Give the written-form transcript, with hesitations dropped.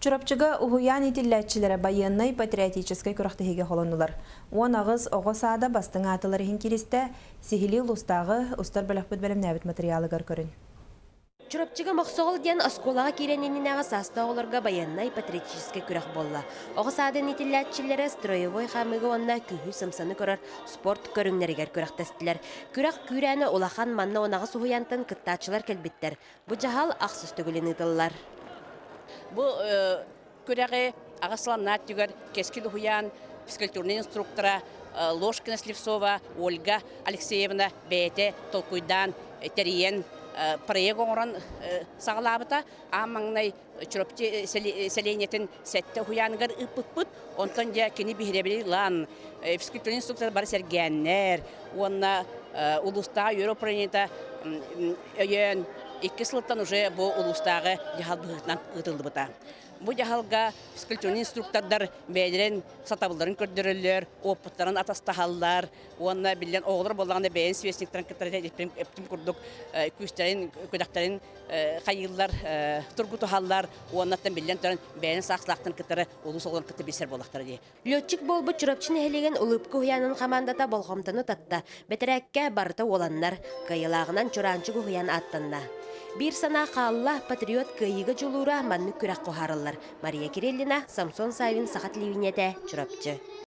Чурапчыга уһуйаан иитиллээччилэрэ байыаннай патриотическай күрэхтэһиигэ холоннулар. 18 оҕо саада бастыҥ аатылар иһин кииристэ. Сиһилии улуустааҕы устар бөлөхпүт бэлэмнээбит матырыйаалыгар көрүн. Чурапчыга Мохсоҕол диэн оскуолаҕа киирэн иннинээҕи саастаах оҕолорго байыаннай патриотическай күрэх буолла. Оҕо саадын иитиллээччилэрэ строевой хаамыыга уонна күүһү сымсаны көрөр спорт көрүҥнэригэр күрэхтэстилэр. Күрэх күүрээнэ улахан, манна 18 уһуйаантан кыттааччылар кэлбиттэр. Бу дьаһал ахсыс төгүлүн ыытыллар. Бу күрэҕи аҕыс сыланнаат түгэр Кэскил уһуйаан физкультурнай инструктора Ложкина Слепцова Ольга Алексеевна бэйэтэ толкуйдаан тэрийэн проект оҥорон саҕалаабыта. Аан маҥнай Чурапчы сэлиэнньэтин сэттэ уһуйааныгар ыыппыппыт. Онтон дьэ кини биһирэбили ылан физкультурный инструктор бары сэргээннэр уонна улуустааҕы үөрэх управлениета өйөөн икки сылтан уже бу улуустааҕы дьаһал быһыытынан ыытыллыбыта. Бу дьаһалга физкультурный инструктордар бэйэлэрин сатабылларын көрдөрөллөр, уопуттарын атастаһаллар уонна биллэн оҕолор буоллаҕына бэйэн сверстниктарын кытта эптим курдук күүстэрин, күдэхтэрин хайыыллар, тургутуһаллар уоннаттан биллэн туран бэйэн саахсалаахтарын кытары улуус оҕолорун кытта билсэр буоллахтара дии. Летчик буолбут Чурапчы нэһилиэгин Улыбка уһуйаанын хамаандата болҕомтону татта. Бэтэрээккэ барыта уоланнар. Кыайыылааҕынан Чураанчык уһуйаан ааттанна. Биир санаа хаалла, патриот кыайыыга дьулуура маннык күрэх уһаарыллар. Мария Кириллина, Самсон Савин, Саха телевидениетэ, Чурапчы.